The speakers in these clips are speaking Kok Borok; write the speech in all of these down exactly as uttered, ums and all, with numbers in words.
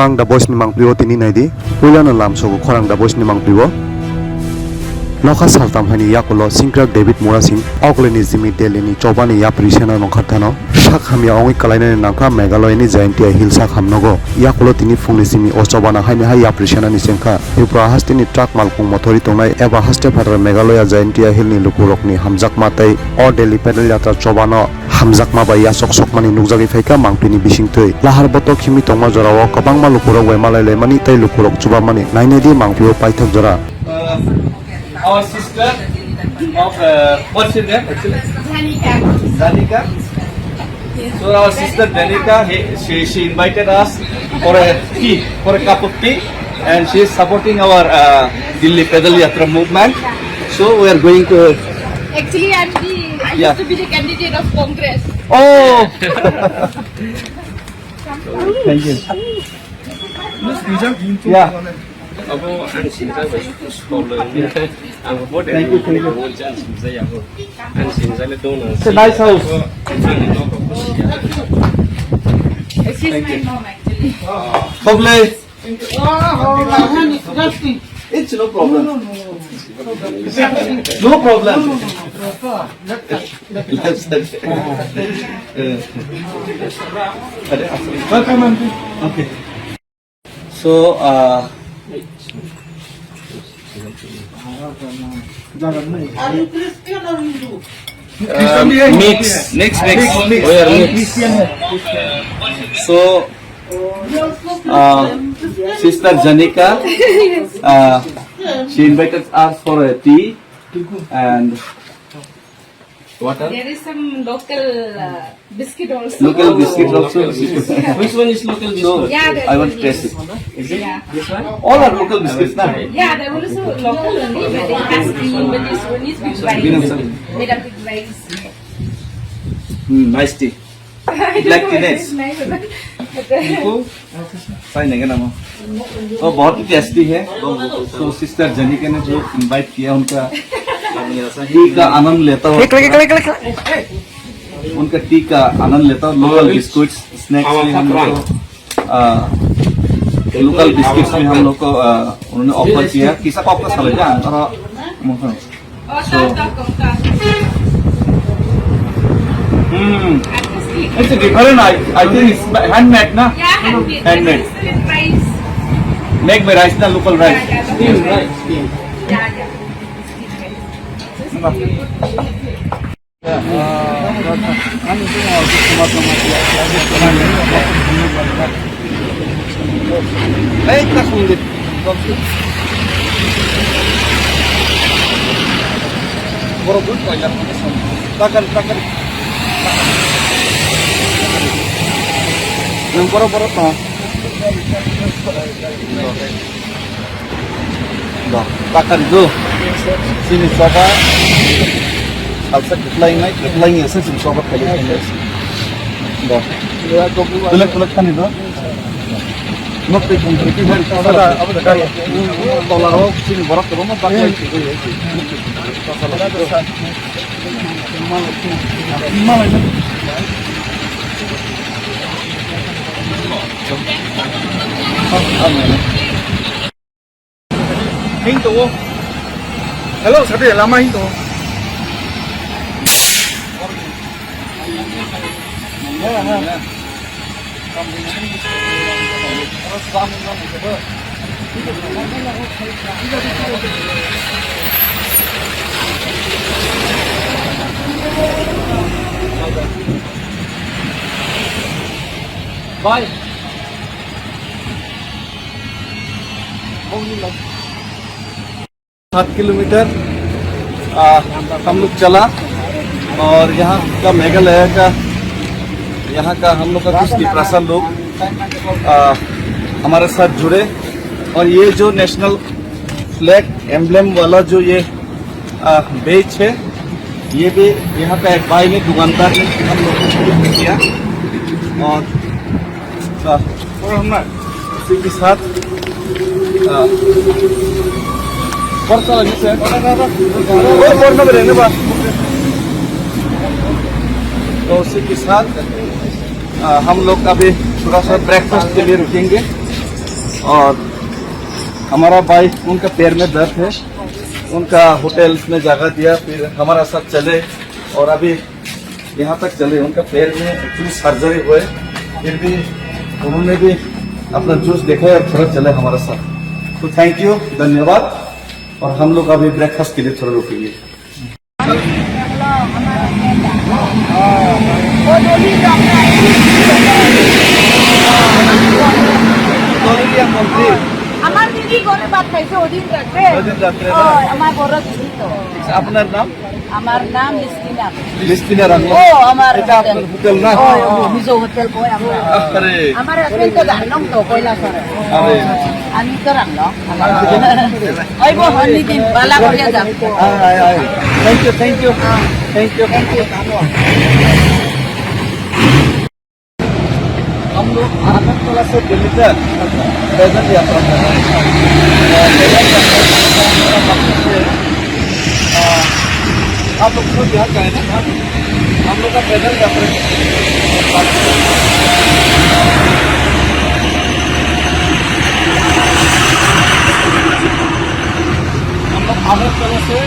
Khorang da boys ni mangpli o tini naidi. Puila no lam sogo khorang da boys ni mangpli o. Nokha saltam haini yakulo singkrak David Murasing, Oakley ni Jimmy Delhi ni chobani yapri sena nongkha thano. Sak hamya ongwi kalainani nangkha Meghalaya ni Jaintia Hills sak hamnogo. Yakulo tini phungni simi o chobana haini hai yapri senani chengkha. Tripura haste ni truck malkhung mothori tongnai eba haste phatar Meghalaya Jaintia Hill ni lukurokni hamjakma tei o Delhi pedal yatra chobano hamjakma bai yachok sokmani nukjagwi phaikha mangpili bisingtwi. Lahar botok himwi tongma jorao kwbangma lukurok bai malai laimani tei lukurok chubamani. Nainai di mangpilio paithak jora. Uh, our sister of, uh, what's your name actually? Zanika. Zanika? So our sister Danika, he, she, she invited us for a tea, for a cup of tea, and she is supporting our, uh, Delhi Pedal Yatra movement. So we are going to. Actually, I'm the, I Yeah. used to be the candidate of Congress. Oh! Thank you. Yeah. Abo ang sinjak bai problem. Ang bo de Thank you, thank you. Bo jan sinjak ya bo. Ang sinjak le dong na. It's a nice house. Ang no ko siya. This is my mom actually. Problem. It's no problem. No problem. Left side. Eh. Welcome, auntie. Okay. So, uh, Are you Christian or Hindu? Uh, mix, mix, mix. We are mix. So, uh, Sister Janika, uh, she invited us for a tea and water. There is some local, uh, biscuit also. Local biscuit also. Which one is local biscuit? Yeah, I want to taste it. Is it? Yeah. This one? All are local biscuits, na? Yeah, they're also local only, but it has cream, but this one is with rice. Made up with rice. Hmm, nice tea. Black tea, nice. Nice. इनको ट्राई नहीं करना माँ। तो बहुत ही टेस्टी है। तो सिस्टर जनिका ने जो इनवाइट किया, उनका टी का आनंद लेता हुआ, निकल, निकल, निकल, निकल। उनका टी का आनंद लेता हुआ, लोकल बिस्कुट्स, स्नैक्स भी हम लोग को, आ, लोकल बिस्किट्स भी हम लोग को, आ, उन्होंने ऑफर किया। किसा को ऑफर चले जा, और, और, और, और, और, Hmm. It's a different, I, I think it's handmade, na? Yeah, handmade. Handmade. But it's still in rice. Make by rice, na, local rice. Yeah, yeah, steam rice, steam. Yeah, yeah. Steam rice. Ei, tak mungkin. Borok bui pailak mani som. Takar, takar. Nang borok, borok ta. Do, takar do. Sini coba. Alsa ketlai nai, ketlai nai, sini coba kali. Do. Tulak, tulak tani do. Nok tei khum twi khe sada abo da gari. Tola rok chini borok kwbangma baklai twi khe. Hing tongo. Hello, sade lama hing tongo. Bye. सात किलोमीटर, आ, हम लोग चला और यहाँ का मेघालय का, यहाँ का हम लोग का कुछ तिप्रासा लोग, आ, हमारे साथ जुड़े और ये जो नेशनल फ्लैग एम्बलम वाला जो ये, आ, बैच है, ये भी यहाँ का एक भाई ने, दुकानदार ने हम लोग को गिफ्ट किया और, आ, और हम ना इसी के साथ, आ, और सारा जैसे, और, और ना बने ना बा। तो उसी के साथ, आ, हम लोग अभी थोड़ा सा ब्रेकफास्ट के लिए रुकेंगे। और हमारा भाई, उनका पैर में दर्द है, उनका होटल में जगह दिया, फिर हमारा साथ चले और अभी यहाँ तक चले। उनका पैर में एक्चुअली सर्जरी हुआ है, फिर भी उन्होंने भी अपना जोश दिखाया और थोड़ा चले हमारे साथ। तो थैंक यू, धन्यवाद। और हम लोग अभी ब्रेकफास्ट के लिए थोड़ा रुकेंगे। আমার দিদি ঘরে ভাত খাইছে ওদিন রাত্রে। ওদিন রাত্রে, না? ও, আমার বড় দিদি তো। আপনার নাম? আমার নাম লিস্টিনা। লিস্টিনা রাংলা। ও, আমার এটা হোটেল। আপনার হোটেল না? ও, ও, মিজো হোটেল কয় আমরা। আরে। আমার হাজবেন্ড তো জানলাম তো, কৈলাসহরে। আরে। আমি তো রাংলা। ওই বো, হনি দিন, বালা করিয়া যাও। আয়, আয়, আয়। Thank you, thank you। Thank you। Thank you। हम लोग अगरतला से दिल्ली तक पैदल यात्रा कर रहे हैं। और पैदल यात्रा का हमारा मकसद ये है, आ, आप लोग को यहाँ का है ना, हम, हम लोग का पैदल यात्रा हम लोग अगरतला से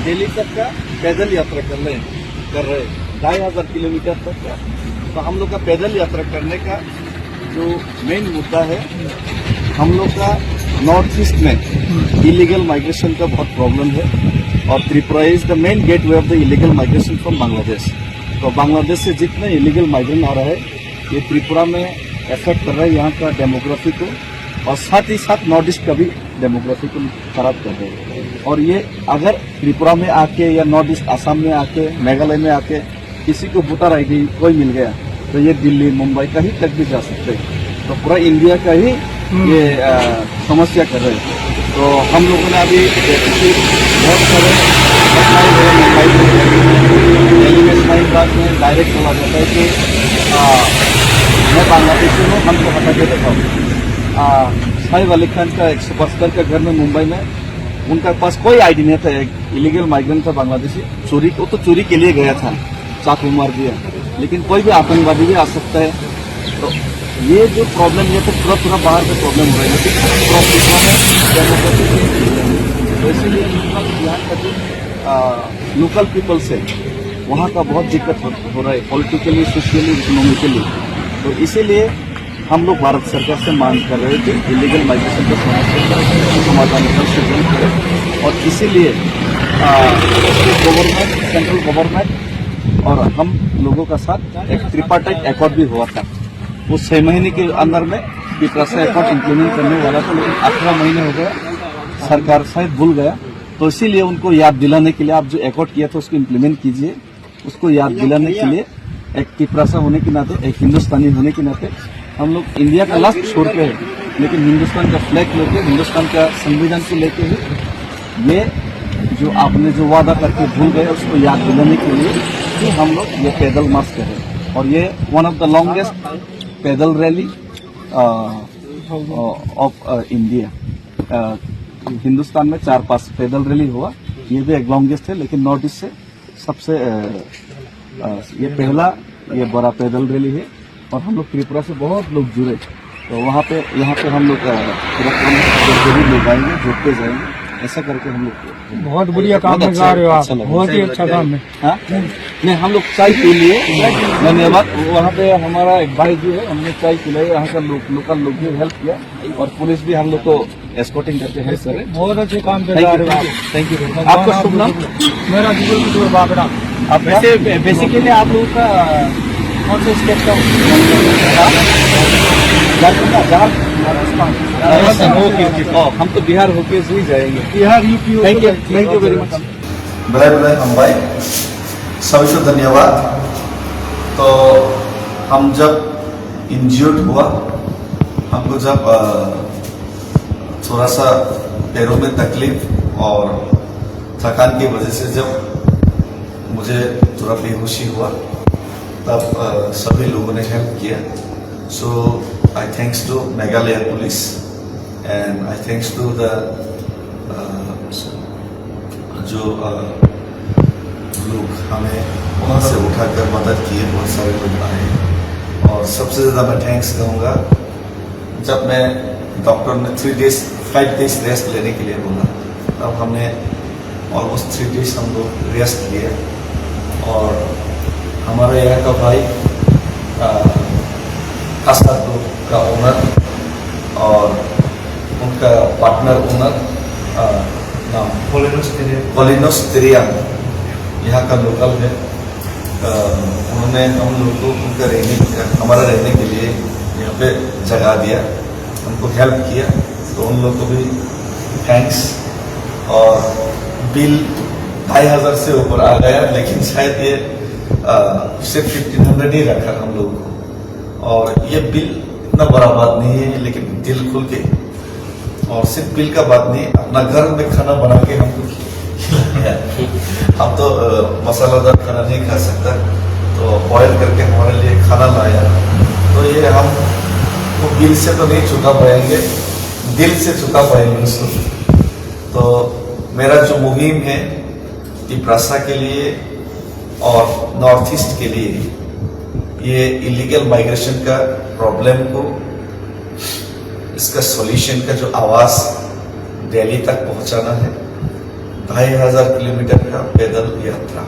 दिल्ली तक का पैदल यात्रा कर रहे हैं, कर रहे हैं, ढाई हजार किलोमीटर तक का। तो हम लोग का पैदल यात्रा करने का जो मेन मुद्दा है, हम लोग का नॉर्थ ईस्ट में इलीगल माइग्रेशन का बहुत प्रॉब्लम है और Tripura is the main gateway of the illegal migration from Bangladesh। तो बांग्लादेश से जितने इलीगल माइग्रेंट आ रहा है, ये त्रिपुरा में अफेक्ट कर रहा है यहाँ का डेमोग्राफी को, और साथ ही साथ नॉर्थ ईस्ट का भी डेमोग्राफी को खराब कर रहे हैं। और ये अगर त्रिपुरा में आके या नॉर्थ ईस्ट आसाम में आके, मेघालय में आके किसी को वोटर आईडी कोई मिल गया, तो ये दिल्ली, मुंबई कहीं तक भी जा सकते हैं। तो पूरा इंडिया का ही ये, अ, समस्या कर रहे हैं। तो हम लोगों ने अभी देखा कि बहुत सारे घटनाएं हुए मुंबई में, दिल्ली में शाहीन बाग में डायरेक्ट बोला जाता है कि, अ, मैं बांग्लादेशी हूँ, हमको हटा के दिखाओ। अ, साइफ अली खान का एक सुपरस्टार का घर में मुंबई में, उनका पास कोई आईडी नहीं था, एक इलीगल माइग्रेंट था बांग्लादेशी, चोरी, वो तो चोरी के लिए गया था, चाकू मार दिया। लेकिन कोई भी आतंकवादी भी आ सकता है। तो ये जो प्रॉब्लम, ये तो पूरा पूरा बाहर का प्रॉब्लम हो रहा है, लेकिन पूरा पूरा डेमोक्रेसी के लिए। तो इसीलिए यहाँ का जो, आ, लोकल पीपल से वहाँ का बहुत दिक्कत हो, हो रहा है पॉलिटिकली, सोशली, इकोनॉमिकली। तो इसीलिए हम लोग भारत सरकार से मांग कर रहे थे इलीगल माइग्रेशन का समस्या का समाधान का सृजन करें, और इसीलिए, आ, गवर्नमेंट, सेंट्रल गवर्नमेंट और हम लोगों का साथ एक ट्रिपार्टाइट एकॉर्ड भी हुआ था। वो छह महीने के अंदर में त्रिपासा एकॉर्ड इम्प्लीमेंट करने वाला था, लेकिन अठारह महीने हो गया, सरकार शायद भूल गया। तो इसीलिए उनको याद दिलाने के लिए आप जो एकॉर्ड किया था उसको इम्प्लीमेंट कीजिए। उसको याद दिलाने के लिए एक तिपरासा होने के नाते, एक हिंदुस्तानी होने के नाते हम लोग इंडिया का लास्ट छोड़ के है, लेकिन हिंदुस्तान का फ्लैग लेके, हिंदुस्तान का संविधान को लेके ही ये जो आपने जो वादा करके भूल गए, उसको याद दिलाने के लिए ही हम लोग ये पैदल मार्च कर रहे हैं। और ये वन ऑफ द लॉन्गेस्ट पैदल रैली ऑफ इंडिया। हिंदुस्तान में चार पांच पैदल रैली हुआ, ये भी एक लॉन्गेस्ट है, लेकिन नॉर्थ ईस्ट से सबसे, अ, अ, ये पहला, ये बड़ा पैदल रैली है और हम लोग त्रिपुरा से बहुत लोग जुड़े, तो वहाँ पे, यहाँ पे हम लोग, अ, पूरा कम जो भी लोग आएंगे, जुड़ते जाएंगे, ऐसा करके हम लोग बहुत बढ़िया काम बहुत में अच्छा, जा रहे हो आप, अच्छा लगा। बहुत ही अच्छा काम है। हाँ? नहीं, हम लोग चाय पी लिए, धन्यवाद। वहाँ पे हमारा एक भाई जी है, हमने चाय पिलाई, यहाँ का लोग, लोकल लोग भी हेल्प किया और पुलिस भी हम लोग को एस्कॉर्टिंग करके हेल्प कर रहे हैं। बहुत अच्छे काम कर रहे हो आप। Thank you. आपका शुभ नाम? मेरा जुगल किशोर बागड़ा। आप वैसे बेसिकली आप लोगों का कौन से स्टेट का? झारखंड का? झारखंड। राजस्थान। Okay, okay. ओ, हम तो बिहार होके ही जाएंगे। बिहार, यूपी होके थैंक यू, जाएंगे। Thank you very much. Belai belai hambai, सभी को धन्यवाद। तो हम जब इंज्यूर्ड हुआ, हमको जब, अ, थोड़ा सा पैरों में तकलीफ और थकान की वजह से जब मुझे थोड़ा बेहोशी हुआ, तब, अ, सभी लोगों ने हेल्प किया। So I thanks to Meghalaya police and I thanks to the, अ, जो, अ, लोग हमें वहाँ से उठाकर मदद किए, बहुत सारे लोग आए। और सबसे ज़्यादा मैं थैंक्स कहूँगा, जब मैं डॉक्टर ने three days, five days rest लेने के लिए बोला। तब हमने ऑलमोस्ट थ्री डेज हम लोग रेस्ट लिया। और हमारा यहाँ का भाई, आ, कासा ग्रुप का ओनर और उनका पार्टनर ओनर, आ, नाम कोलिनस तेरिया। कोलिनस तेरिया यहाँ का लोकल है। अ, उन्होंने हम लोग को उनका रहने, हमारा रहने के लिए यहाँ पे जगह दिया, हमको हेल्प किया, तो उन लोग को भी थैंक्स। और बिल ढाई हज़ार से ऊपर आ गया, लेकिन शायद ये, अ, सिर्फ फिफ्टीन हंड्रेड ही रखा हम लोग को। और ये बिल इतना बड़ा बात नहीं है, लेकिन दिल खुल के, और सिर्फ बिल का बात नहीं, अपना घर में खाना बना के हमको खिलाया। हम तो, अ, मसालेदार खाना नहीं खा सकता, तो बॉयल करके हमारे लिए खाना लाया। तो ये हम वो बिल से तो नहीं चुका पाएंगे, दिल से चुका पाएंगे उसको। तो मेरा जो मुहिम है तिपरासा के लिए और नॉर्थ ईस्ट के लिए, ये इलीगल माइग्रेशन का प्रॉब्लम को, इसका सॉल्यूशन का जो आवाज़ दिल्ली तक पहुंचाना है। ढाई हज़ार किलोमीटर का पैदल यात्रा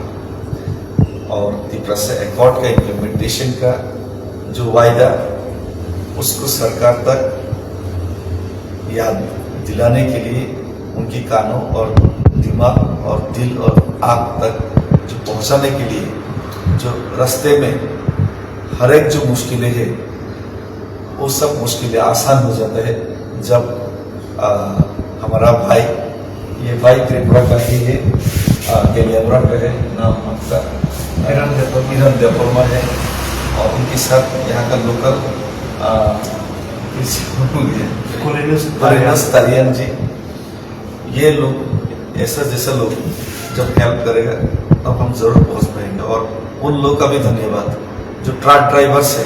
और तिपरासा एकॉर्ड का इम्प्लीमेंटेशन का जो वायदा, उसको सरकार तक याद दिलाने के लिए, उनकी कानों और दिमाग और दिल और आँख तक जो पहुंचाने के लिए, जो रास्ते में हर एक जो मुश्किलें हैं, वो सब मुश्किलें आसान हो जाता है जब, आ, हमारा भाई, ये भाई त्रिपुरा का ही है, आ, गेलियाबरा का है, नाम आपका, आ, किरण देववर्मा। किरण देववर्मा है, और उनके साथ यहाँ का लोकल, आ, कोलिनस कोलिनस तारियान जी, ये लोग, ऐसा जैसा लोग जब हेल्प करेगा, तब हम जरूर पहुंच पाएंगे। और उन लोग का भी धन्यवाद, जो ट्रक ड्राइवर्स है,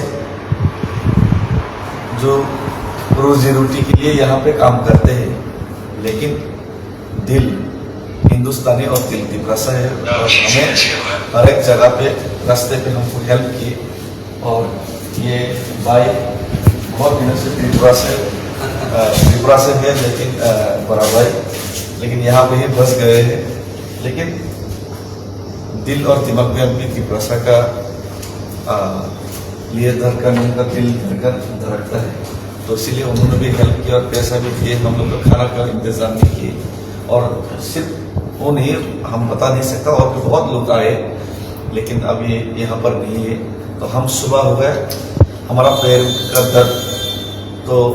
जो रोजी रोटी के लिए यहाँ पे काम करते हैं, लेकिन दिल हिंदुस्तानी और दिल तिपरासा है, और हमें हर एक जगह पे, रास्ते पे हमको हेल्प किए। और ये भाई बहुत दिनों से त्रिपुरा से, अ, त्रिपुरा से है, लेकिन, अ, बड़ा भाई, लेकिन यहाँ पे ही बस गए हैं। लेकिन दिल और दिमाग में अपनी तिपरासा का, अ, लिए धड़कन, उनका दिल धड़कन धड़कता है। तो इसीलिए उन्होंने भी हेल्प किया और पैसा भी दिए, हम लोग का खाना का इंतजाम भी किए। और सिर्फ वो नहीं, हम बता नहीं सकता, और भी बहुत लोग आए, लेकिन अब ये यहाँ पर नहीं है। तो हम सुबह हो गए, हमारा पैर का दर्द तो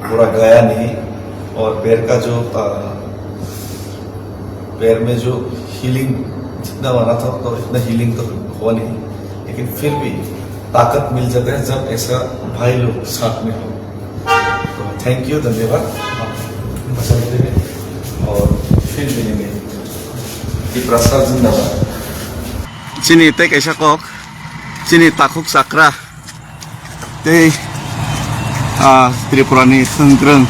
पूरा गया नहीं, और पैर का जो, आ, पैर में जो हीलिंग जितना होना था, तो इतना हीलिंग तो हुआ नहीं, लेकिन फिर भी ताकत मिल जाता है जब ऐसा भाई लोग साथ में हो। तो थैंक यू, धन्यवाद। और फिर मिलेंगे। तिपरासा जिंदाबाद। Chini tei kaisa kok, chini takhuk chakra tei, ah, Tripura ni thwngkwrwng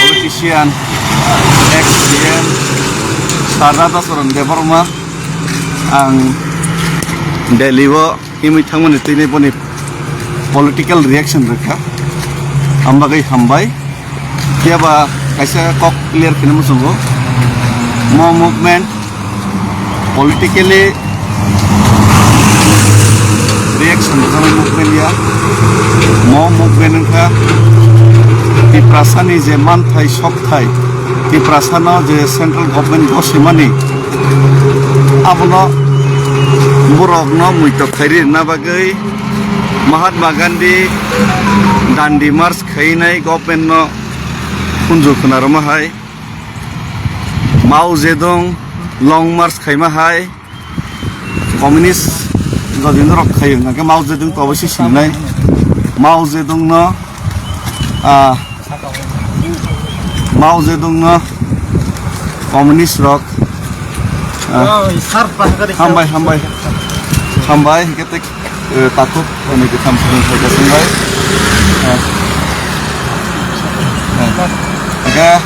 politician, ex C M Sir Radhacharan Debbarma ang Delhi o himwi thangmani twi boni political reaction rwkha. Ang bagwi hambai. Phiya ba kaisa kok clear khaina muchungo. Mo movement politically reaction rwjaknai movement ya. Mo movement wngkha Tiprasani je manthai sokthai, Tiprasano je central government gosimani, abono borokno muitok khairi rwna bagwi Mahatma Gandhi Dandi March khainai government no khunju khwna rwma hai, Mao Zedong Long March khaima hai, communist jodi norok khaio, hwnkhe Mao Zedong to oboisoi sinai. Mao Zedong no, ah, Mao Zedong no communist rok, ah, hambai, hambai, hambai, hwnkhe tei Eh, takhuk, hwnwi kwtham swrwng phaikha chwng bai. Eh, eh, hwnkhe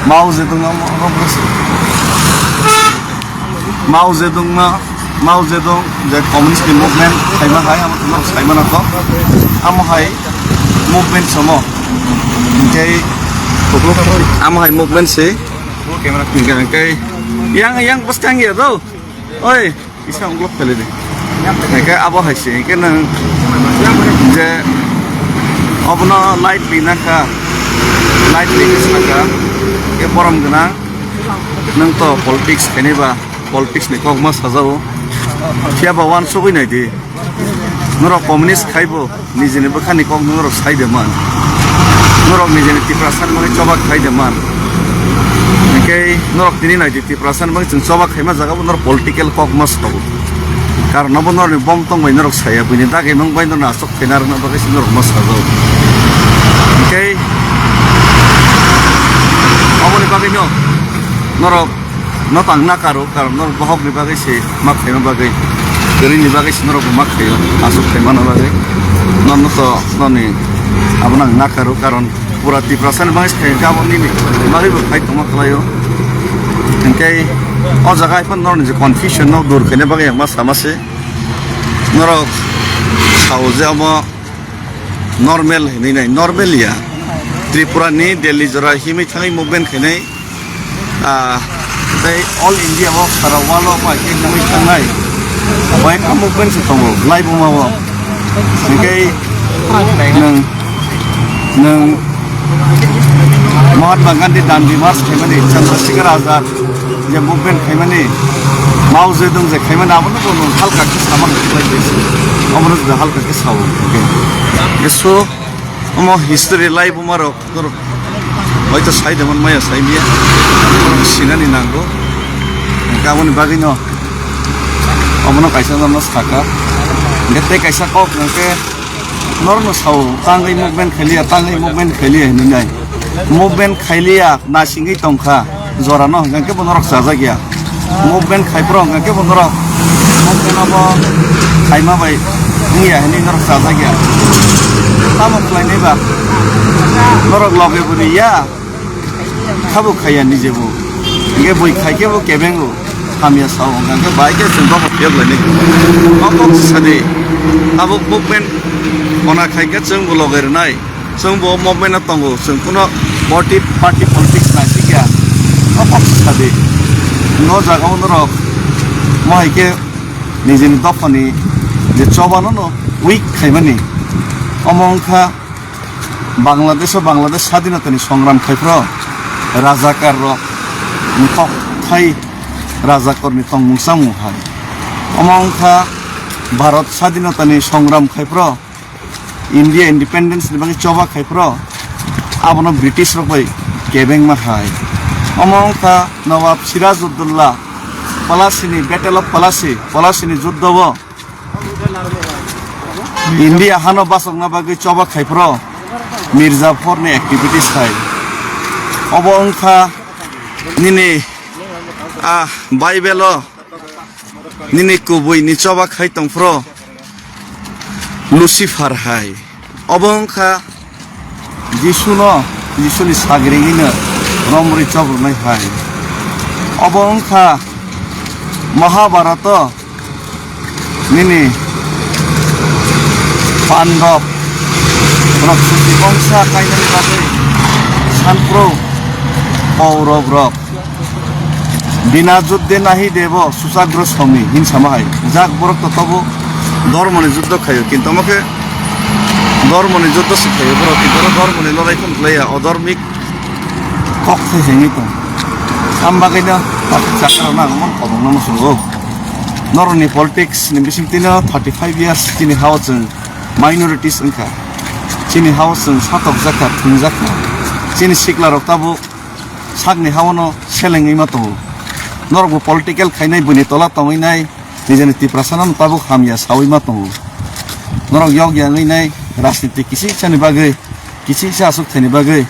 Mao Zedong no, Mao Zedong no, Mao Zedong je communist ni movement khaima hai, amo no sai mano to. Amo hai movement somo Hingke amo hai movement se. Hingke yang, yang bwskang ya do. Oi, isa unglok kali de. Hingke abo hai se, hingke nang je obono light li naka, light li naka, ke borom gana, nang to politics kene ba, politics ni kok ma sajao. Phiya ba wan sugui nai di. Norok communist khaibo, nijini bwkhani kok norok sai de man. Norok nijini Tiprasa ni bagwi choba khai de man. Hingke norok tini nai di, Tiprasa ni bagwi chwng choba khaima jaga bo norok political kok ma sabo. Karon abo norok ni bom tong bai norok saya, buini dagi nung bai norok asok khaina rwna bagwi se norok ma sabo. Hingke aboni bagwi no norok no tang nakaro, karon no bohok ni bagwi se ma khaima bagwi, kwrwi ni bagwi se norok bo ma khaio, asuk khaima no bagwi. No, no to, no ni abo nang nakaro, karon pura Tiprasa ni bagwi se khaio, abo nini bagwi bo khai tongma khlaio. Hingke o jaga hai phano norok ni je confusion no dur khaina bagwi ang ma sama se. Norok sao je amo normal hinwi nai, normal ya. Tripura ni Delhi jora himwi thangwi movement khainai. Ah, tei all India o sara world o bai khe nugwi thangnai. Bai kha movement se tongo, lai buma o. Hingke nwng, nwng Mahatma Gandhi Dandi March khaimani, Chandrasekhar Azad je movement khaimani, Mao Zedong je khaimani, abono bo nwng halka khe sama khlai twi se. Obono juda halka khe sao. Hingke so, omo history lai buma rok. Norok hoito sai de man maya sai miya. Sinani nango. Hingke aboni bagwi no omono kaisa norno saka. Hingke tei kaisa kok hingke norno sao, tangwi movement khailiya, tangwi movement khailiya hinwi nai. Movement khailiya, nasingwi tongkha. Jora no hingke bo norok chajak ya. Movement khai phro hingke bo norok movement abo khaima bai wngya hinwi norok chajak ya. Tamo khlainai ba? Norok loge bo ri ya, khabo khaiya nije bo. Hingke bui khai khe bo kebengo hamya sao hingke bai khe chwng dohor phiyok lainai. O kok sadi abo movement ona khai khe chwng bo loge rwnai. Chwng bo movement o tongo, chwng kuno party, party politics nai sikya. O kok sadi. No jaga o norok mo hai khe nijini dophani je chobano no weak khaimani. Omo wngkha Bangladesh o Bangladesh sadinatani songram khai phro rajakar rok, kok thai rajakorni tongmung chamung hai. Omo wngkha Bharat sadinatani songram khai phro India independence ni bagwi choba khai phro, abono British rok bai kebengma hai. Omo wngkha Nawab Sirajuddaulah Palasi ni Battle of Palasi, Palasi ni juddo o India hano bachokna bagwi choba khai phro Mirzaphor ni activities hai. Obo wngkha nini a Bible o nini kubui ni choba khai tong phro Lucifer hai. Obo wngkha Jisuno, Jisuni sagringino romrwi chobrwnai hai. Obo wngkha Mahabharato nini Pandab rok susi bongsa kainani bagwi sanpro Kaurab rok. Bina juddhe nahi devo suchagro somi hin sama hai. Jak borok to tobo dormoni juddo khaio, kintu omo khe dormoni juddo se khaio borok, kintu oro dormoni lorai khon khlaiya, odormik kok thai hengwi tong. Am bagwi no tak chakra nang mon kobong no musungo. Noroni politics ni bising tino thirty five years chini hao chwng minorities wngkha. Chini hao chwng satok jakha, thung jakha. Chini sikla rok tabuk sakni haono selengwi ma tongo. Norokbo political khainai, buini tola tongwi nai, nijeni Tiprasano tabuk hamya sawi ma tongo. Norok yok ya wngwi nai, rajniti kisi sani bagwi, kisi sa aswk thani bagwi,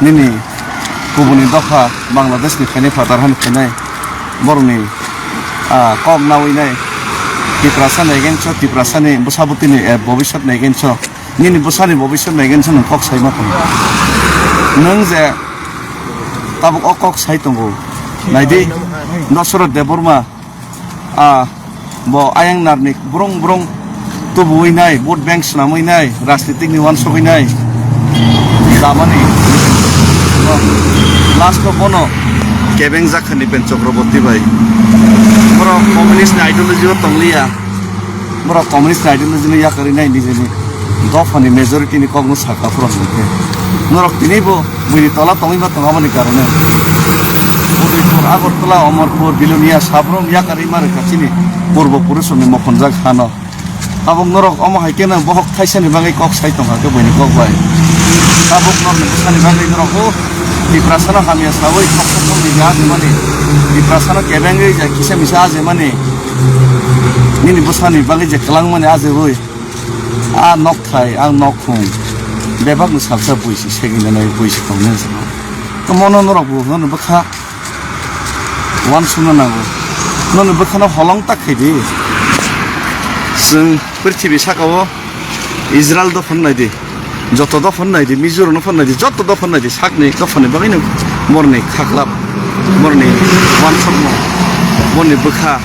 nini kubuni dopha Bangladesh ni phainai, phatar hani phainai, borokni, ah, kok nawi nai, Tiprasa ni against o, Tiprasa ni bwsa bwtwi ni, eh, bobiswt ni against o. Nini bwsani bobiswt naigen se nwng kok sai ma tongo. Nwng je tabuk o kok sai tongo. Naidi, Dasarath Debbarma, a, bo ayang narni brung brung tubuwi nai, vote bank swnamwi nai, rajnitik ni uansugwi nai. Tamani last o bono kebeng jakhani pen Chakraborty bai. Borok communist ni ideology o tongliya. Borok communist ni ideology no yakarwi nai nijeni dophani majority ni kokno saka phuru hwnkhe. Norok tini bo buini tola tongwi ma tong aboni karone. Udaipur, Agartala, Amarpur, Bilonia, Sabrum yakarwi ma rwkha chini purbo purusrokni mokhonjak hano. Tabuk norok omo hai kheno bohok thaisani bagwi kok sai tongkha khe buini kok bai. Tabuk norokni bwsani bagwi norok o Tiprasano hamya sawi kok sokmani je ajimani, Tiprasano kebengwi je kisa misa ajimani, nini bwsani bagwi je kwlangmani ajiwi. A nok thai, ang nok khung. Bebakni salsa buisi segini nai buisi tongnai. Tomono norok bo norokni bwkha uansukna nango. Norokni bwkhano holong tak khaidi. Chwng prithibi sakao Israel dophano naidi. Joto dophano naidi, Mizoram dophano naidi, joto dophano naidi, sakni dophani bagwino borni khaklap, borni uansukmung, borni bwkha.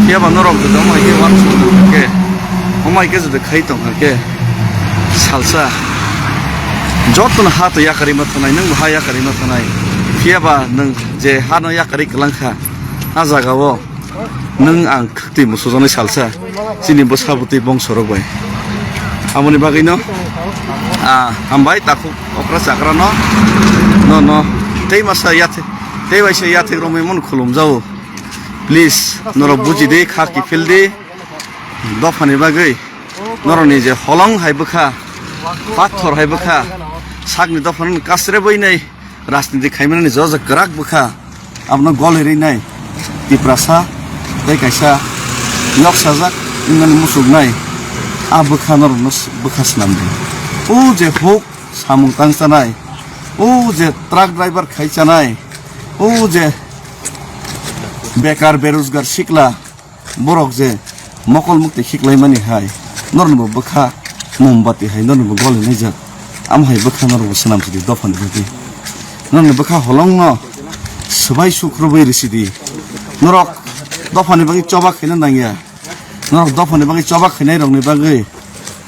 Phiyaba norok joto omo hai khe uansukmung khe, omo hai khe joto khai tong kha khe salsa. Jotono ha to yakarwi ma thanai, nwngbo ha yakarwi ma thanai. Phiyaba nwng je hano yakarwi kwlang kha, a jagao nwng ang khwtwi musujaknai salsa, chini bwsa bwtwi bongsorok bai. Aboni bagwino, ah, hambai takhuk okra chakrano, no, no, tei masa yathek, tei waisa yathek romwi mano khulumjao. Please, norok buji di, kha kiphil di, dophani bagwi. Norokni je holong hai bwkha, pathor hai bwkha, sakni dophano kasrebwi nai rajniti khaimani jojo kwrak bwkha, abono golirwi nai Tiprasa tei kaisa yoksajak wngmani muchuknai a bwkha norokno bwkha swnamdi. O je huk samung tang chanai, o je truck driver khai chanai, o je bekar berojgar sikla, borok je mokol mukti khiklaimani hai, norokni bo bwkha mombati hai norokni bo goli naijak. Amo hai bwkha norok bo swnam sidi dophani bagwi. Norokni bwkha holongno swbai sukrubwi rwsidi. Norok dophani bagwi choba khaina nangya. Norok dophani bagwi choba khainai rokni bagwi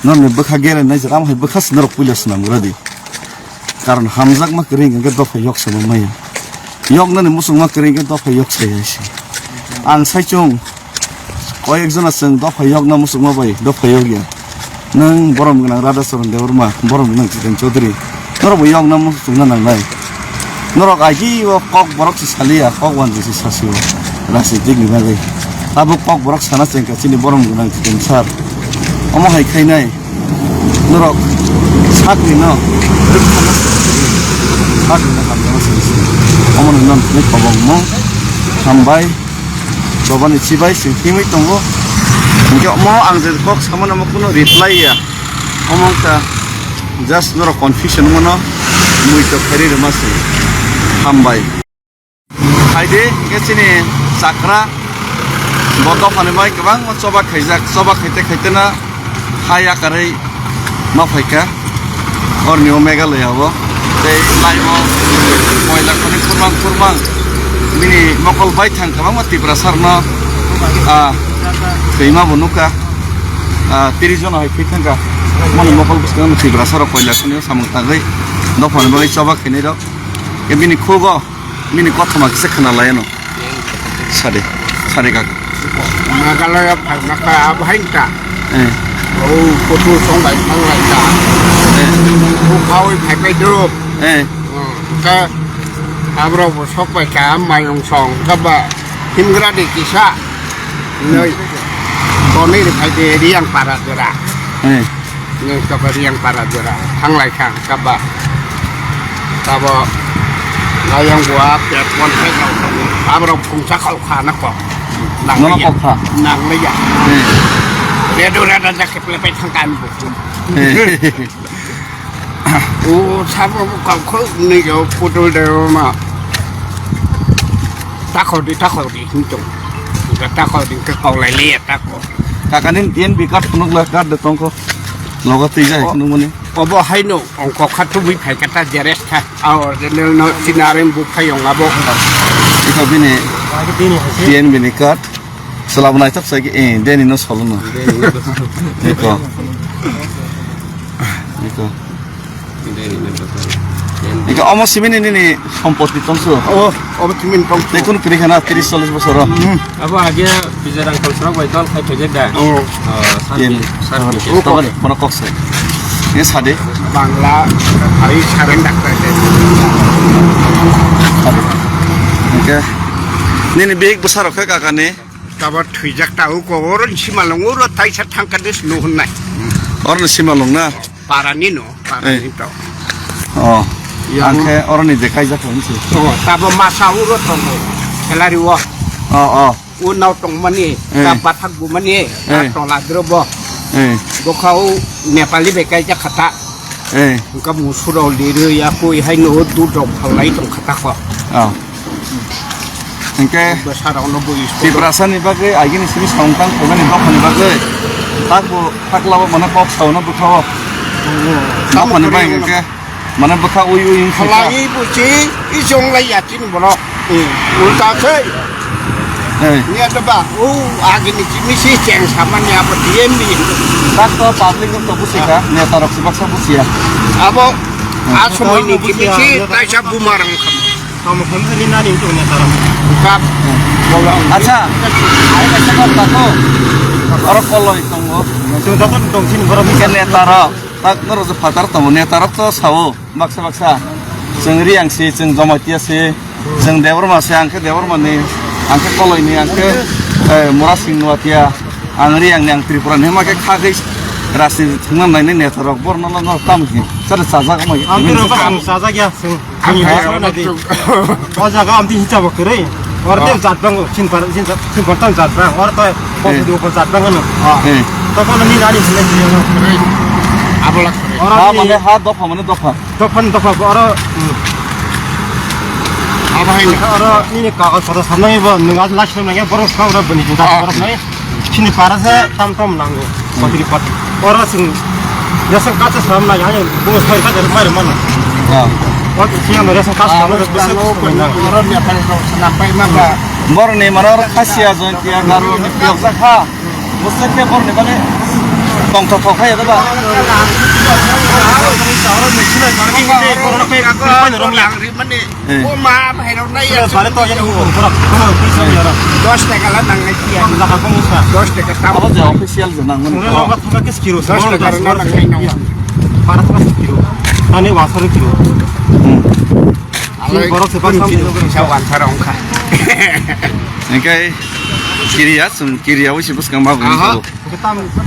norokni bwkha gere naijak. Amo hai bwkha se norok puila swnam rwdi. Karon hamjakma kwrwi hwnkhe dopha yok sama maya. Yoknani muchungma kwrwi hwnkhe dopha yok saya se. Ang saichung koyek jona chwng dopha yokna muchungma bai dopha yok ya. Nwng borom gwnang Radhacharan Debbarma, borom gwnang Chiten Chaudhary. Norok bo yokna muchungna nangnai. Norok agi o kok borok se saliya, kok wanjwi se sasio. Rajnitik ni bagwi. Abo kok borok sana chengkha chini borom gwnang Chiten sir. Omo hai khainai. Norok sakni no rwkha no sakni no hamjama sini sini. Omo no non ni kobong mo hambai chobani chibai sing himwi tongo. Hingke omo ang je kok samano mo kuno reply ya. Omo wngkha just norok confusion mono mui to khairi rwma sini. Hambai. Haide, hingke chini chakra, bo dophani bai kwbangma choba khaijak, choba khaite khaite na ha yakarwi ma phaikha, orni o Meghalaya o, tei lai o koila khani khurmang khurmang, bini mokol bai thang kwbangma Tiprasa rokno, ah, thwima bo nukha, ah, tris jona hai thwi thangkha, mani mokol bwskango Tiprasa rok koila khani o samung tangwi dophani bagwi choba khainai rok, bini khugo. Bini kothoma kisa khna lai ano. Sade, sade kaka. Meghalaya phaima kha abo hai ta. Eh. O photo song bai thang lai ta. Eh. O khawi phai phai do. Eh. Hmm. Ka abro bo sok bai ka mayung song ka ba himgra de kisa. Noi. Boni de phai de riang para jora. Eh. Nwng tokari yang para jora, thanglai kha, kaba. Tabo, ayang bua, pet pon pet rok, aborok phungsa kau kha na kok. Nono kok kha? Nang leya. Hmm. Redo reda jak keple pe thang kan bu. Hmm. O sabo kau kho ni jo putol de ma. Takho di, takho di, hinto. Takho di, kau lai leya, takho. Kakani T N B card phunuk la card de tongkho. Logo twi jai phunuk mani. Obo haino ongkok kha tubui phai kha ta jeres kha. A original no sinarem bu phai ong abo. Iko bini T N B ni card. Selab nai tak sai ki eh deni no solo no. Iko. Iko. Ika omo simini nini sompoti tongsu. Oh, omo simini tongsu. Tei kunu kiri khana tris chollish bosor. Hmm. Abo age Bijay Rangkhol Srok bai dol khai phaijak da. Oh. Oh, Sarpi, Yen. Sarpi. Oh, tabari, kono kok se. Ye sade. Bangla, hai saren daktar se. Oke. Nini bihik bwsa rok khe kaka ni? Tabo thwijak ta uko, oro ni simalong, oro taisa thangka des no honnai. Oro ni simalong na? Para ni no, para Eh. ni to. Oh. Yang Angkhe oro ni je kaijak hwn si. Oh, tabo masa uro tongo. Kelari wo. Oh, oh. O nao tongmani, Eh. ta bathak bumani, ta Eh. tola drobo. Eh. Bokha o Nepali bai kaijak khata. Eh. Engka musuro lirwi ya koi hai no dudok phalai tong khata kho. Oh. Hingke Bwsarokno bo school Tiprasani bagwi agini simi songtang phaimani dophani bagwi tak bo tak labo mane kok sauna bwkhao. Dophani bai hingke mane bwkha ui ui wngkha. Khalai buchi i jonglai ya chini borok. Ulta se. Hey. Ni ada ba, o agini chimi si cheng samani abo D M ni. Tak to public to busi ka, neta rok si baksa busi ya. Abo a somoi ni chimi si taisa buma rang kham. Tamo khamsa ni nani wngkha neta rok. Kap. Acha, ai kaisa kok tako. Oro koloi tongo. Chwng joto tong sini borok Ke neta rok, tak norok je phatar tongo, neta rok to sao, baksa baksa. Chwng Riang si, chwng Jamatia si, chwng Debbarma si, ang khe Debbarma ni, ang khe koloi ni, ang khe, eh, Murasing Nuatia, ang Riang ni, ang Tripura ni, hima khe khagwi rajniti thwngna nainai neta rok, borno no, no, tam hi, chare chajak ma hi. Ang khe rok ang chajak ya, chwng. Ani hai hai. O jaga amtwi hinsa bo kwrwi. Or te jat bang, sin par, sin par, sin par tam jat bang. Or to ko Eh. do ko jat bang no. Eh. To ko ni nani sin ni no. Abo lak. Or Ha ni mane ha dopha mane dopha. Dopha ni dopha or. Abo hai. Or ni ni kagoj pada samnai bo nunga last time nang borok sa or bani jat Ah. borok nai. Chini para se tam tam nango. Patri pat. Oro sing. Ration card se sam na yang bungo soi ka jar mai mana. Ah. Oro sing ration card sam na bese ko na. Oro ni apa ni sampai maka. Bor ni mana oro khasia jon tia garu ni piok sa kha. Bose ke bor ni bale. Tong thok thok kha ya ba. Oro ni sila ni oro pe pe rom ya. Mane Eh. O ma, bhai rok nai ya. Bare to ya ni ko. Dos taka la nang nai ya. Dos taka tam. Abo je official je nang mani. Dos taka la nang nai. Ani wasar kiro. Hmm. Alai borok se baksa sa wan thara ongkha. Engkai kiriya sum kiriya wisi buskang ma. Aha.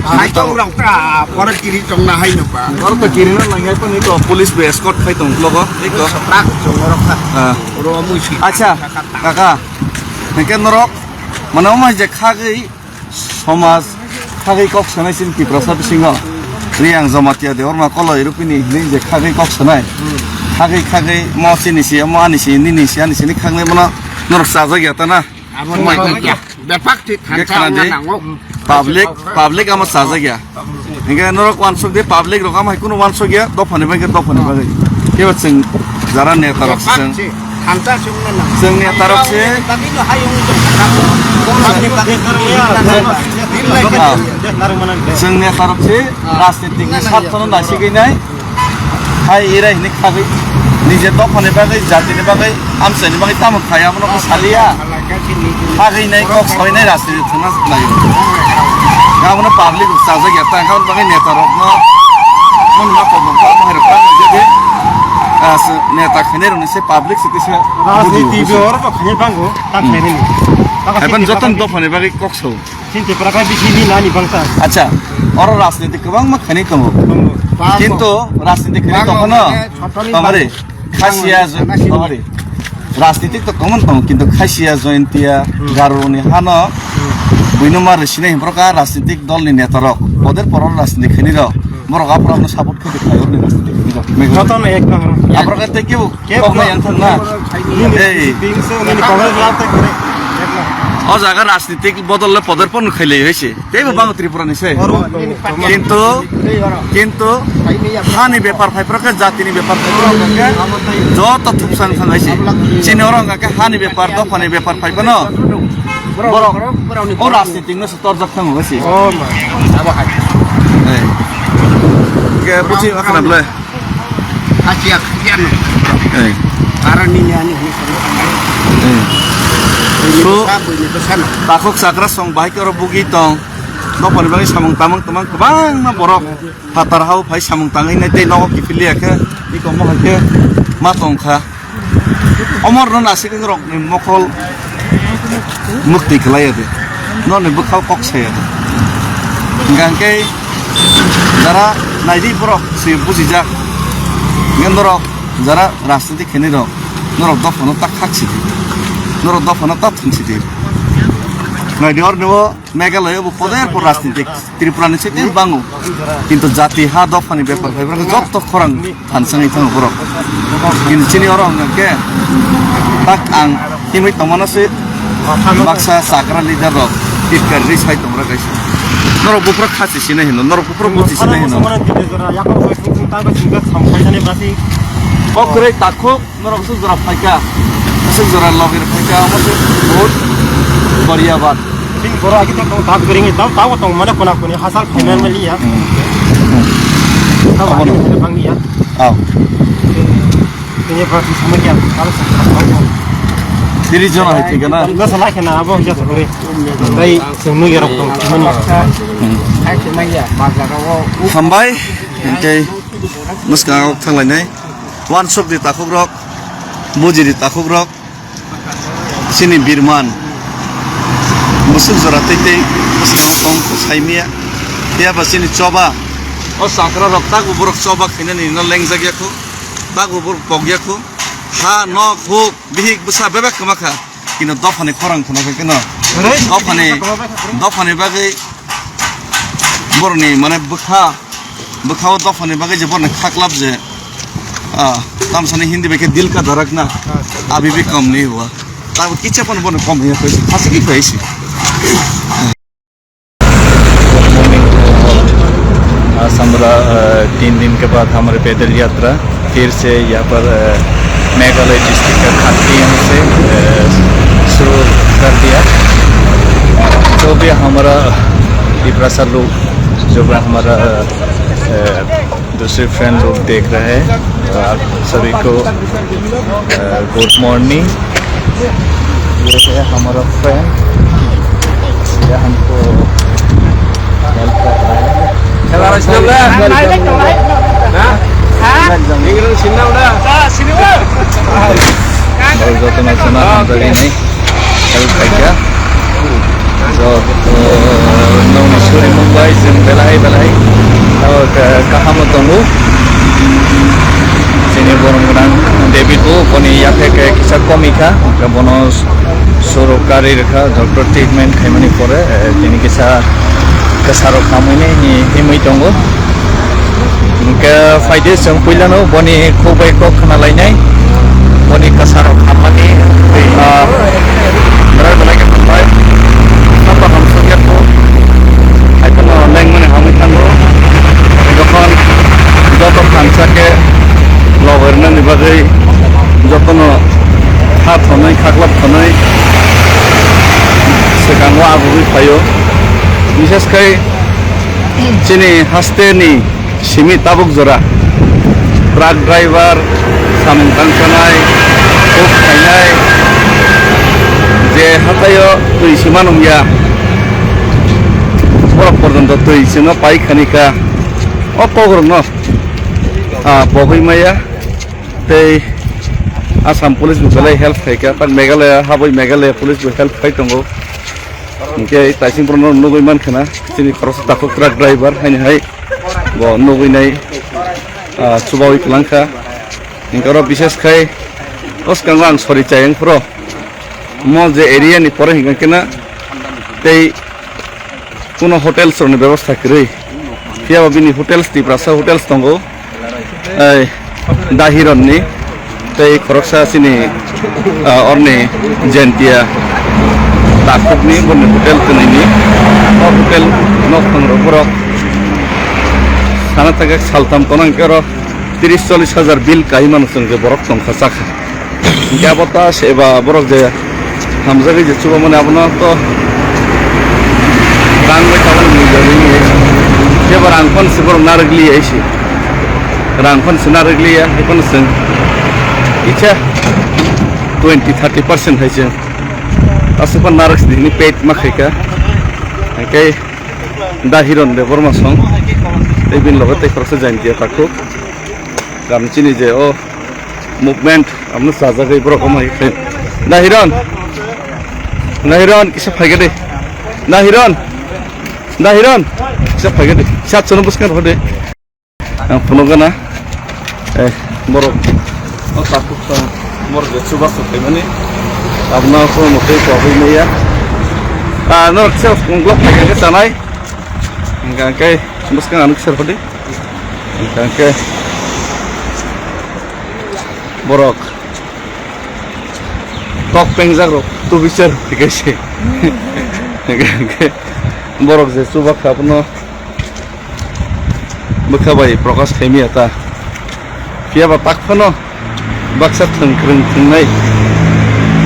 Hai tong rok ta, borok kiri tong na hai no ba. Borok to kiri na nang ya ko ni to police be escort khai tong logo. Ni to. Rak tong rok ta. Ah. Oro mui si. Acha, kaka. Hingke norok, mane omo hai je khagwi somaj khagwi kok sanai sin Tiprasa bisingo. Riang Jamatia Debbarma koloi rupini hinwi je khagwi kok sanai. Khagwi khagwi mo chini si, mo ani si, nini si, ani si ni khagnai mono norok chajak ya ta na. Abo mai kok ya. Bepak ti Hingke thansa khana ongna di, nango. Public, public ama chajak ya. Hingke norok wansuk di, public rok ama hai kunu wansuk ya, dophani bai khe dophani bagwi. Kebo chwng jara neta rok Bepak chwng, si thansa si ongna nango. Chwng neta rok se. Tadi no hai ong jong. Ah. Chwng neta rok se, rajnitik ni swartho no nasigwi nai. Hai ira hini khagwi, nije dophani bagwi, jatini bagwi, amchaini bagwi tamo khai, abono khe saliya. Khagwi nai, kok sawi nai, rajniti thwngna nai. Abono public chajak ya, tang kha bagwi neta rokno, mun ma kok kok ma hai rok tang jadi, ah, se neta khainai rokni se public se kisa Rajniti budu bi oro to khainai bango, ta khainai ni. Hai ban joto dophani bagwi kok sao. Chini Tripura kha bisi ni nani bangsa. Acha, oro rajniti kwbangma khainai tongo. Tongo. Kintu rajniti khainai tongphano, tongmani khasiya, tongmani. Rajniti to common tongo, kintu khasiya, Jaintia, Garo ni hano, buino ma rwsinai himproka rajnitik dol ni neta rok, poder poror rajniti khainai rok, borok aphuru no support khaidi khlai orni rajniti khainai rok. Joto no ek number. Aphuru khe thank you. Kok bai ang thang na. Ei. Bini se nini Congress lab te kore. O jaga rajnitik bodol le poder pon khailai hai se. Tei bo bang Tripura ni se. Kintu, kintu hani bepar phai pra khe, jati ni bepar phai pra khe, joto thupsang thang hai se. Chini oro hwnkha khe hani bepar, dopha ni bepar phai phano. Borok o rajnitik no se torjak thang hai se. Oh ma. Abo hai. Ei. Ke buchi akhna ble. Khasiya, khasiya no. Eh. Aro nini ani hini kono. Eh. Ini So, bwsa, ini bwsa no. Takhuk chakra song bahai khe oro bugwi tong. Dophani bagwi samung tamung twmang kwbangma borok phatar hao phai samung tangwi nai tei nogo kiphil ya khe, iko mohai khe ma tong kha. Omor no nasik rok ni mokol mukti kwlai ya de. Noni bwkhao kok saya de. Hingkha hingke jara naidi borok se bujijak. Ngen norok jara rajniti khenai rok, norok dophano tak khak sidi. Norok dophano tak thung sidi. Naidi or nuo Meghalaya bo poder por rajniti Tripura ni sete bango. Kintu jati ha dophani bepar phai borok jotto khorang thansani thango borok. Kintu chini oro hwnka khe tak ang himwi tongmano se baksa chakra leader rok titkar ri sai tongra kaisa. Norok buphuru khasi sinai hino, norok buphuru buchi sinai hino. Kok kwrwi takhuk. Norok aswk jora phaikha, aswk jora logir phaikha, omo se bahut bariya bat. Sing borok agi tak tong tak bering tau tau tong mane kona koni hasal phaimani ya. Hmm. Tau Abono. Agi tak bang ya. Aw. Ini berarti sama kian kalau saya tak tahu. Tiri jona hai thik na? Nggak salah kena abo ya sore. Dai semua ya rok tong mani. Hmm. Hambai, hingke mwskang thanglainai. Wansuk di takhuk rok, buji di takhuk rok, chini birman, bwswk jora tei tei bwskango tong saimia, phiya ba chini choba, o chakra rok takbo borok choba khainani no lengjak ya kho, takbo borok pok ya kho, ha nok huk bihik bwsa bebak kwma kha. Kino dophani khorang khuna khe kino. Dophani, dophani bagwi boroni mane bwkha, bwkha o dophani bagwi je boroni khaklap je, ah, tamsani Hindi bai khe dil ka dharakna, abhi bhi kam nahi hua. Tabo kicha pan boroni kom hiya koi, khasi ki koi si. आज हमारा, अ, तीन दिन के बाद हमारे पैदल यात्रा फिर से यहाँ पर, अ, मेघालय डिस्ट्रिक्ट का खाती से, अ, शुरू कर दिया। जो भी हमारा तिपरासा लोग, जो भी हमारा, अ, दूसरे फ्रेंड लोग देख रहे हैं, आप सभी को, अ, गुड मॉर्निंग। ये है हमारा फ्रेंड, ये हमको हेल्प कर रहा है। Welcome. Welcome. Welcome. Joto no sana hamjagwi nai help khaikha. Joto nokni suri mung bai chwng belai belai, o, ka-, kaham o tongo. Chini borok gwnang David bo boni yaphek kisa komi kha, bono sorok kari rwkha, doctor treatment khaimani pore, eh, tini kisa kwsarok hamwi ni himwi tongo. Hingke phaide chwng puilano boni khuk bai kok khna lainai, boni kwsarok hammani, ah, berai belai khe hambai. Sapa hamsok ya kho, hai kheno lengmani hamwi thango. Jokhon joto thansa khe logerna ni bagwi jotono kha thonwi khaklap thonwi swkango abugwi phaio. Bishes khai chini haste ni simi tabuk jora truck driver, samung tangsanai, kok khainai, je hathaio twi sima nungya, borok porjonto twi sima pai khanika, o kokrokno, ah, pohoi maya, tei Assam police bo belai help khaika, tak Meghalaya, habwi Meghalaya police bo help khai tongo. Hingke taising borokno nugwi mankha na, chini khoroksa takhuk truck driver haini hai bo nugwi nai, ah, chubawi kwlangkha. Hingke oro bishes khai o swkango ang sori chayang phuro. Mo je area ni pore hingka khe na tei kuno hotels rokni bebostha kwrwi. Phiya ba bini hotels, Tiprasa hotels tongo. Ei, Dahironni tei khoroksa chini, ah, orni Jaintia takhukni, boni hotel kwnwini. O hotel nokthang rok borok sana thangkhe saltham kono hwnkhe oro tris chollis hajar bill kai mano chwng je borok tongkha chakha. Hingke abo ta seba borok je hamjagwi je chubamani abono to rang bai tabukni mui jagwi nai. Kebo rang phano se borok narwk li ai se. Rang phano se narwk liya, hai phano chwng kisa twenty thirty percent hai chwng aswk phano narwk sidi hwnwi paid ma khaikha. Hwnkhe Da Hiron Debbarma song tei bini loge tei khoroksa Jaintia takhuk. Gam chini je o movement amno chajagwi borok omo hai khe. Da Hiron, Da Hiron kisa phaikha de. Da Hiron, Da Hiron kisa phaikha de. Sat sono bwskang rw de. Ang phunukgana, eh, borok, o takhuk tong, borok je chubachu khaimani, abno phunukgwi kwrwi maya. Ah, norok se unglo phaikhe chanai. Hwnkha hwnkhe bwskang ang ser hodi. Hwnkha hwnkhe borok kok pengjak rok tubichar hwnkhe se. Hwnkha hwnkhe borok je chubakha abono bwkha bai prokash khaimaya ta. Phiya ba tak phano baksa thwng kwrwng thwngnai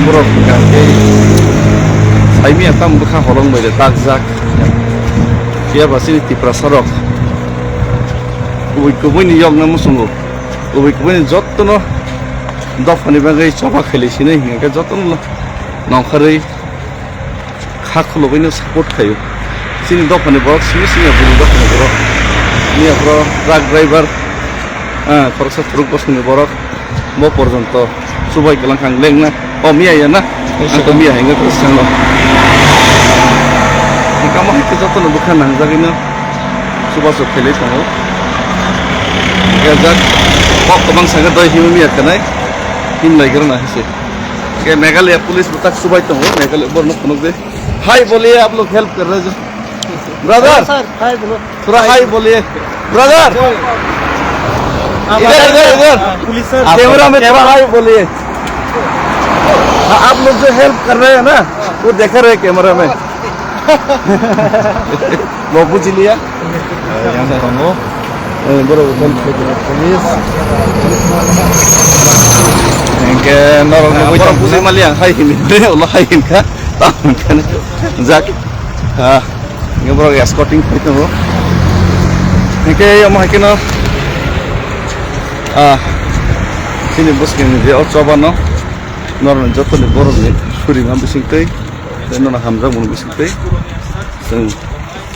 borok hwnkha khe saimaya tamo bwkha holong bai de takjak. Phiya ba chini Tiprasa rok kubui kubui ni yokna muchungo, kubui kubui ni jottono dophani bagwi choba khailai sinai hwnkha khe jottono nongkharwi kha khulugwino support khaio. Chini dophani borok simi simi bini dophani borok. Miya phoro truck driver, ah, khoroksa thuruk bosongni borok. Bo porjonto chubai kwlang kha ang lengna. O miya ya na? Ang to miya hinga kwsang lo. Kamo hai khe jotono bwkha nangjagwino chubachu khailai tongo. Gajak kok kwbang saka doi himwi miya khanai. Himlai gra na hise. Ke Meghalaya police bo tak chubai tongo. Meghalaya borno phunuk de. हाय बोलिए, आप लोग हेल्प कर रहे हैं जो। Brother, sir, हाय बोलो। थोड़ा हाय बोलिए। ब्रदर, आप इधर, इधर, इधर। Police sir. कैमरा में थोड़ा हाय बोलिए। हाँ, आप लोग जो हेल्प कर रहे हैं ना, वो देखा रहे कैमरा में। Bo buji liya. Yang tongo. Eh, borok bo police. Hingke norok nugui tong maliya hai hini, ulo hai hinkha. Tamo hinkhe jak. Ha. Hingke borok escorting khai tongo. Hingke omo hai kheno, ah, chini bwskangni je o chobano norokni jotoni borokni surima bisingtwi, tei nono hamjakmani bisingtwi chwng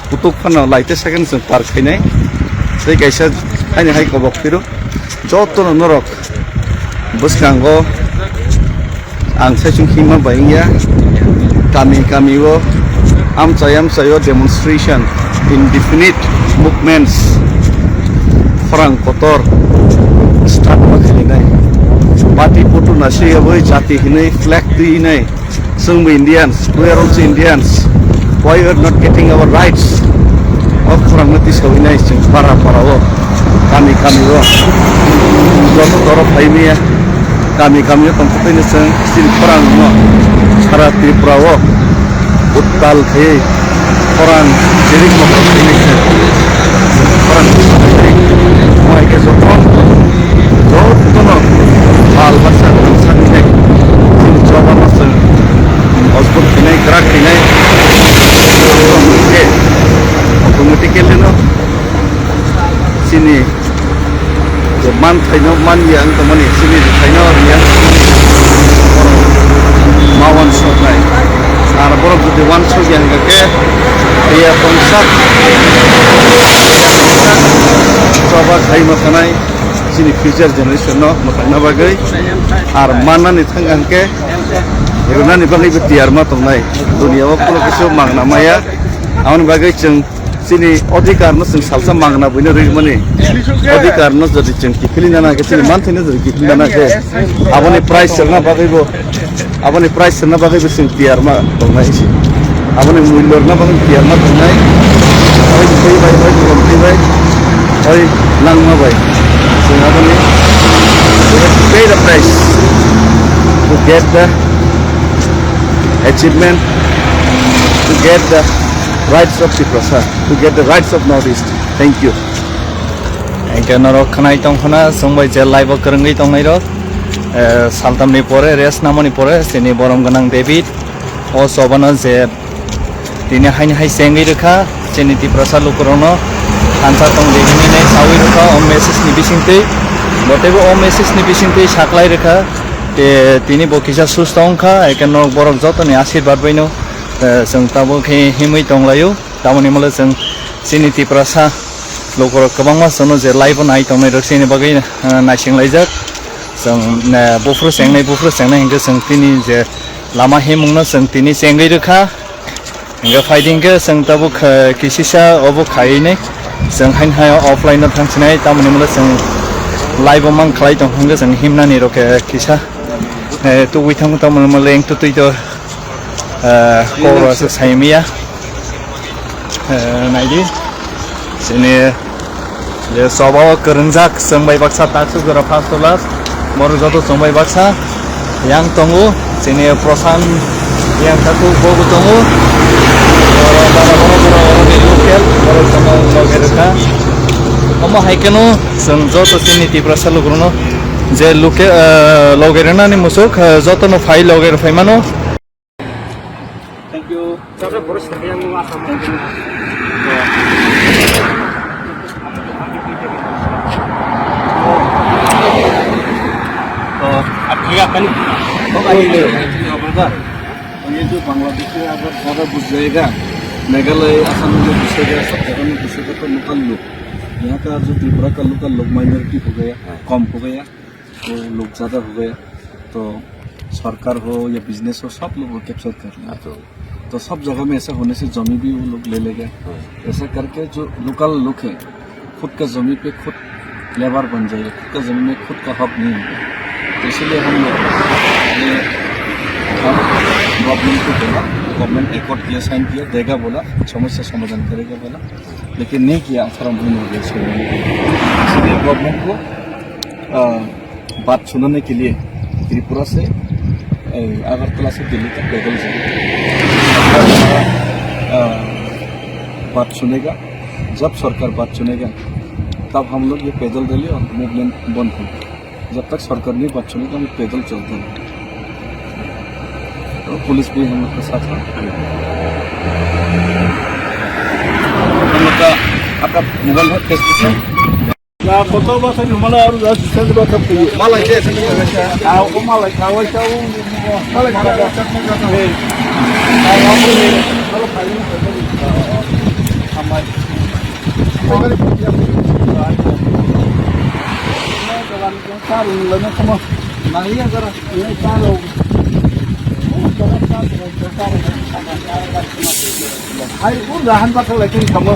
kutuk phano lai tei second chwng par khainai. Tei kaisa haini hai kobok phiro jotono norok bwskango ang saichung himma bai wngya. Kami kami o amchai amchai o demonstration, indefinite movements, khorang kotor start ma khainai. Party photo nasi aboi jati hinui flag twi hinai. Chwngbo Indians, we are also Indians. Why we are not getting our rights? O khorangno tisawinai chwng para para o, kami kami o. Joto doro phaimaya, kami kami o tongkha tei chwng chini khorangno sara Tripura o uttal khe khorang jerik mokol khe khorang mai khe joto jotono pal baksa baksa khe chini chobano chwng ojbuk khinai kwrak khinai automatically no chini je manthaino manya wng tongmani chini rwthaino rwya ma uansuknai. Ar borok jodi uansukya hwnkha khe ya tongsa choba khaima thanai chini future generation no mwthangna bagwi. Ar mannani thangkha hwnkhe rwnani bagwibo tiyar ma tongnai. Duniya o kunu kisa mangna maya. Aboni bagwi chwng chini odhikar no chwng salsa mangna buino rwmani odhikar no jodi chwng kiphilina nangkhe, chini manthaino jodi kiphilina nangkhe, aboni price rwna bagwibo, aboni price rwna bagwibo chwng tiyar ma tongnai se. Aboni mulyo rwna bagwi tiyar ma tongnai. Oi twi bai, oi gom twi bai, oi langma bai. Chwng aboni we have to pay the price to get the achievement, to get the rights of Tiprasa, to get the rights of North East. Thank you. Hingke norok khwnai tongkhona, chwng bai je live o kwrwngwi tongnairok, eh, saltamni pore, rest namani pore, chini borom gwnang David, o chobano je tini haini hai chengwi rwkha, chini Tiprasa lukurokno, Thansa tong di hinwi nai sawi rwkha o message ni bisingtwi. Bo teibo o message ni bisingtwi saklai rwkha. Te tini bo kisa susto wngkha, eke nok borok jotoni asirbat baino, eh, chwng tabuk khe himwi tonglaio. Tamoni mole chwng chini Tiprasa lukurok kwbangma chwngno je live o nai tongnai rok chini bagwi, eh, naising laijak. Chwng, eh, buphuru chengnai, buphuru chengnai hinkhe chwng tini je lama himungno chwng tini chengwi rwkha. Hingke phaidi hingke chwng tabuk, eh, kisisa obo khainai. Chwng haino hai offline no thangsinai, tamoni mole chwng live o mang khlai tong hingke chwng himnani rok, eh, kisa, eh, tubui thango, tamoni mole leng tutui to, eh, koro se saimiya. Eh, naidi. Sini Je soba o kwrwngjak chwng bai baksa taksuk jora first class. Borok joto chwng bai baksa yang tongo. Chini Prasant yang taku bobo tongo. Oro bara bara bara oro ni local borok chwng loge rwkha. Omo hai kheno chwng joto chini Tiprasa lukurokno je local, eh, loge rwnani musuk, eh, jotono phai loge rwphai mano. Thank you. Thank you. तो अब भैया कल ये जो बांग्लादेशी अगर ज़्यादा घुस जाएगा, मेघालय, असम में जो घुसेगा, सब जगह में घुसेगा, तो लोकल लोग, यहाँ का जो त्रिपुरा का लोकल लोग माइनॉरिटी हो गया, कम हो गया, वो लोग ज़्यादा हो गया, तो सरकार हो या बिजनेस हो, सब लोग वो कैप्चर कर लेंगे। तो सब जगह में ऐसा होने से जमीन भी वो लोग ले लेगा। ऐसा करके जो लोकल लोग हैं, खुद का जमीन पे खुद लेबर बन जाएगा, खुद का जमीन में खुद का हक नहीं होगा। तो इसीलिए हम लोग ये, हम गवर्नमेंट को बोला, गवर्नमेंट एकॉर्ड किया, साइन किया, देगा बोला, समस्या समाधान करेगा बोला, लेकिन नहीं किया, अठारह महीने हो गए इसको। इसीलिए गवर्नमेंट को, अ, बात सुनाने के लिए त्रिपुरा से, ए, अगरतला से दिल्ली तक पैदल जाएंगे। अ, बात सुनेगा, जब सरकार बात सुनेगा, तब हम लोग ये पैदल रैली और मूवमेंट बंद होगा। जब तक सरकार नहीं बात सुनेगा, हम पैदल चलते रहेंगे। तो पुलिस भी हम लोग के साथ है। हम लोग का, आपका मोबाइल है, फेसबुक है? Ya, kotor basa ni humala aru jas sisal basa puyo. Malai je sini basa. Ah, ko malai kawai tau. Malai kawai. Eh. Ah, amu ni. Kalau kayu ni. Amai. Kau ni punya. Karu ni lana sama. Nai ya kara. Ini karu. Oh, kara karu. Hai, unda han bakal lagi kamu.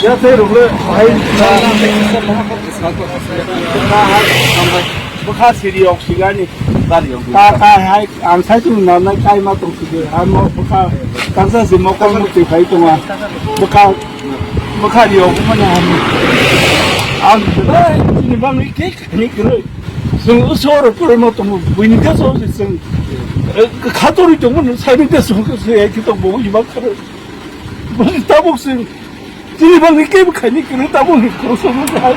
Ya, saya dulu. Hai. Bukha siri yok sigani. Ka, ka, hai, ang sai tu na na kai ma tong sigi. Ano bukha, kangsa si mokol mo ti kai tu ma. Bukha, bukha yok mana. Ang, ini bang ni kek. Ni kre, sung usor kre mo tomo, buini ka so sung. Khatori tomo, sani ka sung ka se ki to bo iba kre. Bani tabuk sung. Tini bang ni ke khai ni kre tabuk ni kro so mo ka.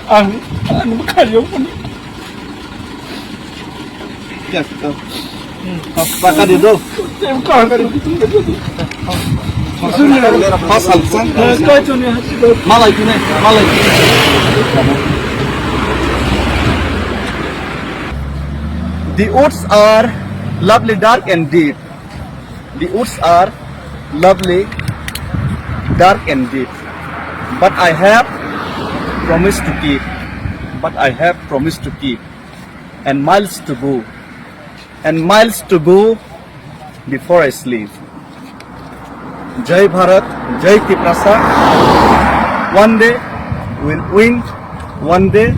Ang, ang khayo mo. Pakadi do. Pasal san. Malai kine, malai kine. The woods are lovely, dark and deep. The woods are lovely, dark and deep. But I have promised to keep. But I have promised to keep. And miles to go. And miles to go before I sleep. Jai Bharat, Jai Tiprasa. One day we'll win. One day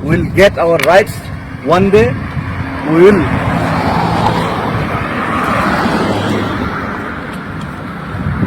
we'll get our rights. One day we will